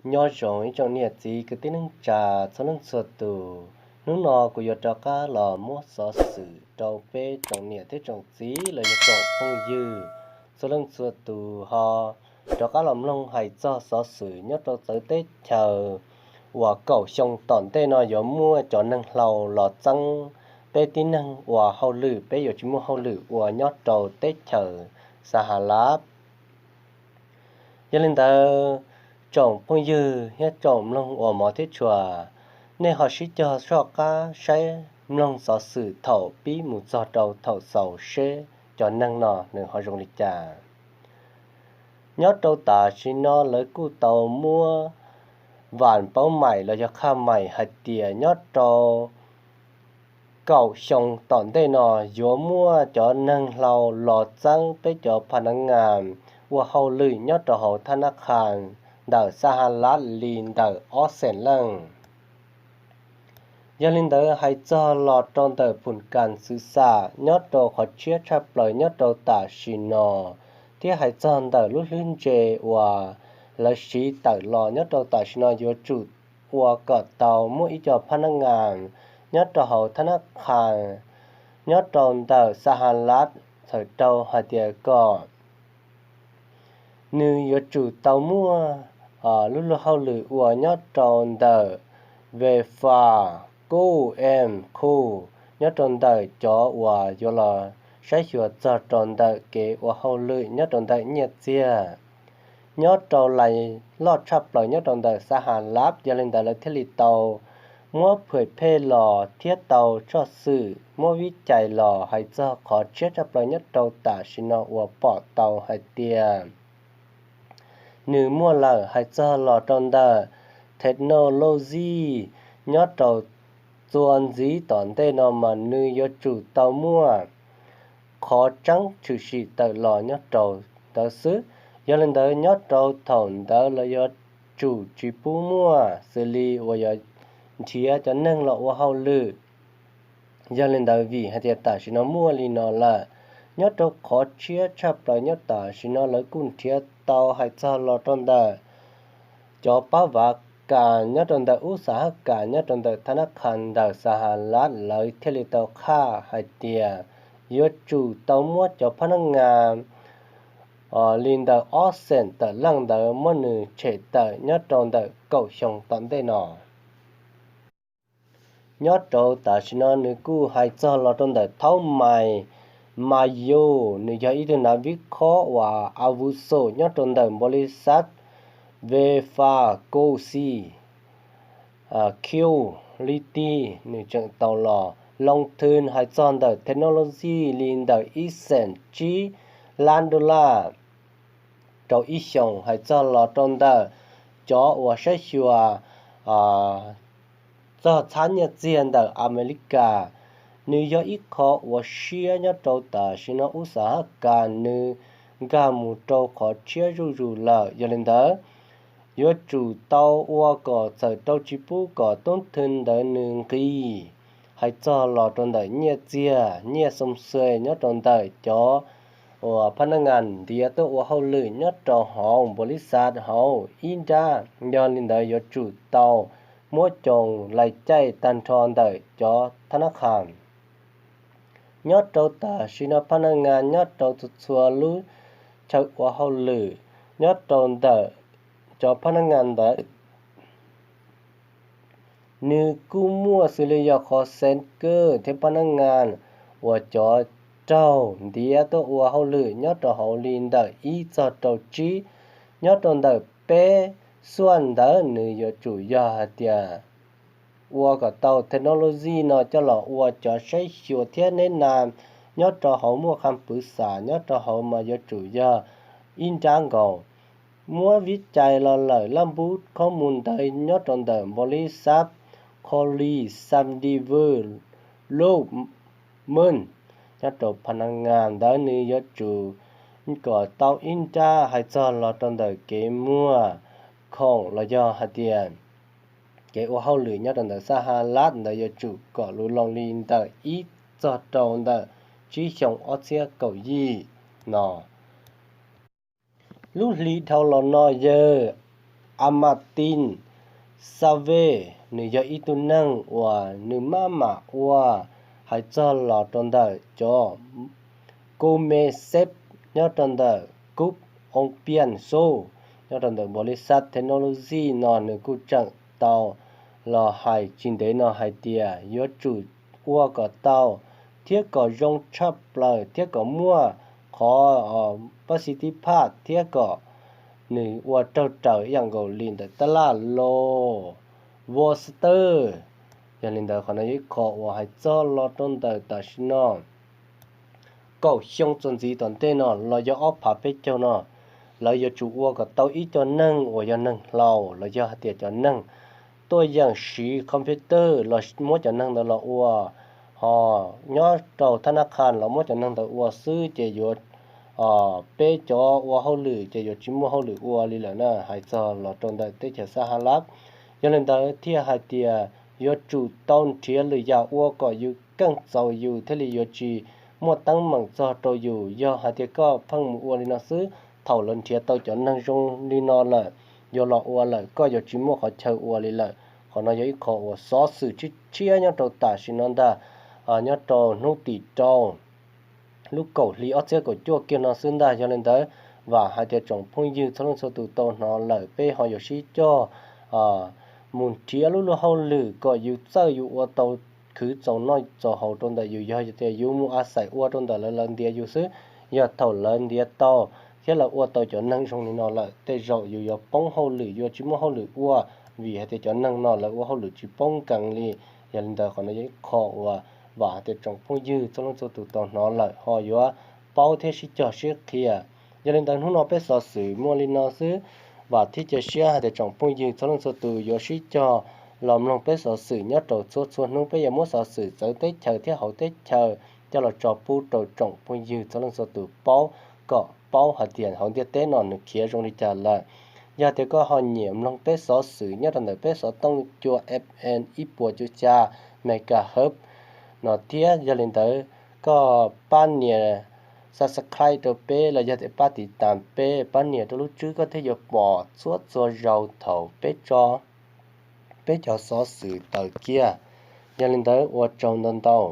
Nyob zoo ib tsoom niam txiv kwv tij neej tsa txhua leej txhua tus, hnub no kuv yuav rov qab los muab xov xwm rau peb tsoom niam thiab tsoom txiv los yog tsoom phooj ywg txhua leej txhua tus ho rov qab los mloog hais txog xov xwm nyob rau txawv teb chaws uas kaum xyoo tom ntej no yuav muaj cov neeg hlau los txeeb peb tib neeg ua hauj lwm, peb yuav tsis muaj hauj lwm ua nyob rau teb chaws Sahalab. Yog li ntawd, tsoom phooj ywg thiab tsoom mloog uas hmov thiab tshua, nej ho sib cog soj qab saib mloog xov xwm thaum pib mus txog rau thaum xaus seb cov neeg no nws ho zoo li cas. Nyob rau tam sim no lawv kuj tau muab vam paub maim los yog qhaj maim hais tias nyob rau kaum xyoo tom ntej no yuav muaj cov neeg hlau los txeeb peb cov pha nav ngas ua hauj lwm nyob rau hauv thab nab qhas ntawm Sahalab li ntawm ob xees leej. Yog li ntawd hais txog los rau ntawm phum kas xwv xam nyob rau qhov tshiab tshaj plaws nyob rau tam sim no, thiab hais txog ntawm lub hlwb ntse uas lawv siv tawm los nyob rau tam sim no yuav tsum ua kom tau muaj ib co pha nav ngas nyob rau hauv thab nab qhas nyob rau ntawm Sahalab txhawm rau hais tias kom nws yuav tsum tau muaj lub luag hauj lwm ua nyob rau ntawm Vefa, Kuj Em, Kuj, nyob rau ntawm cov uas yuav los saib xyuas txog rau ntawm kev ua hauj lwm nyob rau ntawm nyiaj txiag nyob rau lais loj tshaj plaws nyob rau ntawm Sahalab. Yog li ntawd lawv thiaj li tau muab phwm phej los thiab tau tshoj xwm muab vib cais los hais txog qhov tshiab tshaj plaws nyob rau tam sim no uas pom tau hais tias nws muaj lawm hais txog los rau ntawm technology nyob rau txuas ntxiv tom ntej no mas nws yuav tsum tau muaj qhov tseeb tshwm sim tawm los nyob rau ntawd xwb. Yog li ntawd nyob rau thaum ntawd lawv yuav tsum tsis pub muaj xws li uas yuav nrhiav cov neeg los ua hauj lwm. Yog li ntawd vim hais tias tam sim no muaj li no lawm, nyob rau qhov tshiab tshaj plaws nyob tam sim no lawv kuj nrhiav tau hais txog los rau ntawm cov pab vav kas nyob rau ntawm ub xav hab kas nyob rau ntawm thab nab qhas ntawm Sahalab lawv thiaj li tau qhaj hais tias yuav tsum tau muab cov pha nav ngas li ntawm ob xees tawm leej ntawd muab nws tshem tawm nyob rau ntawm kaum xyoo tom ntej no. Nyob rau tam sim no nws kuj hais txog los rau ntawm Thaub Mais Mas Yus, nws yog ib tug nav vib khob uas a vu xum nyob rau ntawm npaum li xab Vefa Kuj Xi Q li ti, nws tseem tau los loo thwm hais txog ntawm technology li ntawm ib xees tsib lab dollar rau ib xyoos hais txog los rau ntawm cov uas saib xyuas txog txhab nyiaj txiag ntawm Amelikas. Nws yog ib qho uas siab nyob rau tam sim no ub xav hab kas nws nkag mus rau qhov tshiab zuj zus lawm. Yog li ntawd, yuav tsum tau ua kom txhawm rau tsis pub kom toob thwm ntawd nws nqis hais txog los rau ntawm nyiaj txiag nyiaj xoo xwm nyob rau ntawm cov uas pha nav ngas ntiav tuaj ua hauj lwm nyob rau hauv npaum li xav hauv ib nrab. Yog li ntawd yuav tsum tau muab coos lais caij tag nrho ntawm cov thab nab qhas nyob rau tam sim no pha nav ngas nyob rau txhua txhua lub chaw ua hauj lwm nyob rau ntawm cov pha nav ngas ntawd. Nws kuj muaj xws li yog qhov xeev kawj thiab pha nav ngas uas cov raug ntiav tuaj ua hauj lwm nyob rau hauv li ntawm ib txog rau tsib. Nyob rau ntawm peb xuaj ntawd nws yuav tsum yog hais tias ua kom tau technology no coj los ua cov saib xyuas thiab neb nas nyob rau hauv muaj qha pwv xam nyob rau hauv mas yuav tsum yog ib nrab nkaus. Muab vib cais los lawm laj npub khob mus ntawd nyob rau ntawm npaum li xab qho li xam di vwj lub mej nyob rau pha nav ngas ntawd nws yuav tsum kom tau ib nrab hais txog los rau ntawm kev muag khoom los yog hais tias kev ua hauj lwm nyob rau ntawm xab ha lab ntawd yuav tsum kom lus loo li ntawm ib txog rau ntawm tsib xyoo ob txhiab kaum yim no. Lub hli dhau los no yawg A Mas Tis Xav Ves, nws yog ib tug neeg uas nws maj mam ua hais txog los rau ntawm cov Ku Me Xeb nyob rau ntawm Kub Oos Pias Xub, nyob rau ntawm npaus li xav technology no nws kuj tseem tau los hais tsis ntev no hais tias yuav tsum ua kom tau thiab kom zoo tshaj plaws thiab kom muaj qhov pab xi tib phaj thiab kom nws ua raug raws ib yam nkaus li ntawm tab laj los vo xwb tawb. Yog li ntawd qhov no yog ib qho uas hais txog los rau ntawm tam sim no kaum xyoo txuas ntxiv tom ntej no los yog ob phav peb caug no, lawv yuav tsum ua kom tau ib co neeg uas yog neeg hlau los yog hais tias cov neeg tuaj yeem siv computer los muab cov neeg ntawd los ua, ho nyob rau thab nab qha los muab cov neeg ntawd ua xwb ces yuav peb cov ua hauj lwm ces yuav tsis muaj hauj lwm ua li lawm na, hais txog los rau ntawm teb chaws Xab Ha Lab. Yog li ntawd thiaj hais tias yuav tsum tau nrhiav lwm yam ua kom yus keej txaus yus thiaj li yuav tsis muaj teeb meem txog rau yus. Yog hais tias koj pheej mus ua li no xwb, thaum lawv nrhiav tau cov neeg zoo li no lawm, yuav los ua lawm koj yuav tsis muaj qhov chaw ua li lawm. Qhov no yog ib qho uas xov xwm tshiab tshiab nyob rau tam sim no ntag, nyob rau hnub tim rau lub kaum hli ob txhiab kaum cuaj kiag no xwb ntag. Yog li ntawd vam hais tias tsoom phooj ywg txhua leej txhua tus tau hnov lawm peb ho yuav sib cog mus nrhiav lub luag hauj lwm kom yus txawj yus ua tau khwv txaus noj txaus haus rau ntawm yus. Yog tias yus mus a xais ua rau ntawm lawv, lawv ntiav yus xwb, yog thaum lawv ntiav tau thiab lawv ua tau cov neeg zoo li no lawm tej zaum yus yuav poob hauj lwm, yuav tsis muaj hauj lwm ua, vim hais tias cov neeg no lawv ua hauj lwm tsis paub nkees li. Yog li ntawd qhov no yog ib qho uas vam hais tias tsoom phooj ywg txhua leej txhua tus tau hnov lawm ho yuav paub thiab sib cog sib qhia. Yog li ntawd hnub no peb xov xwm muaj li no xwb, vam thiab cia siab hais tias tsoom phooj ywg txhua leej txhua tus yuav sib cog los mloog peb xov xwm nyob rau txhua txhua hnub. Peb yuav muab xov xwm txawv teb chaws thiab hauv teb chaws coj los tso pub rau tsoom phooj ywg txhua leej txhua tus paub, kom paub hais tias hauv ntiaj teb no nws khiav zoo li cas lawm. Yog tias koj ho nyiam mloog peb xov xwm nyob rau ntawm peb xov tooj cua F M ib puas cuaj xya megahertz no thiab, yog li ntawd koj pab nias subscribe rau peb los yog tias pab tiv tas peb, pab nias rau lub tswb koj thiaj yuav pom txhua txhua zaus thaum peb tso peb cov xov xwm tawm kiag. Yog li ntawd ua tsaug ntau ntau.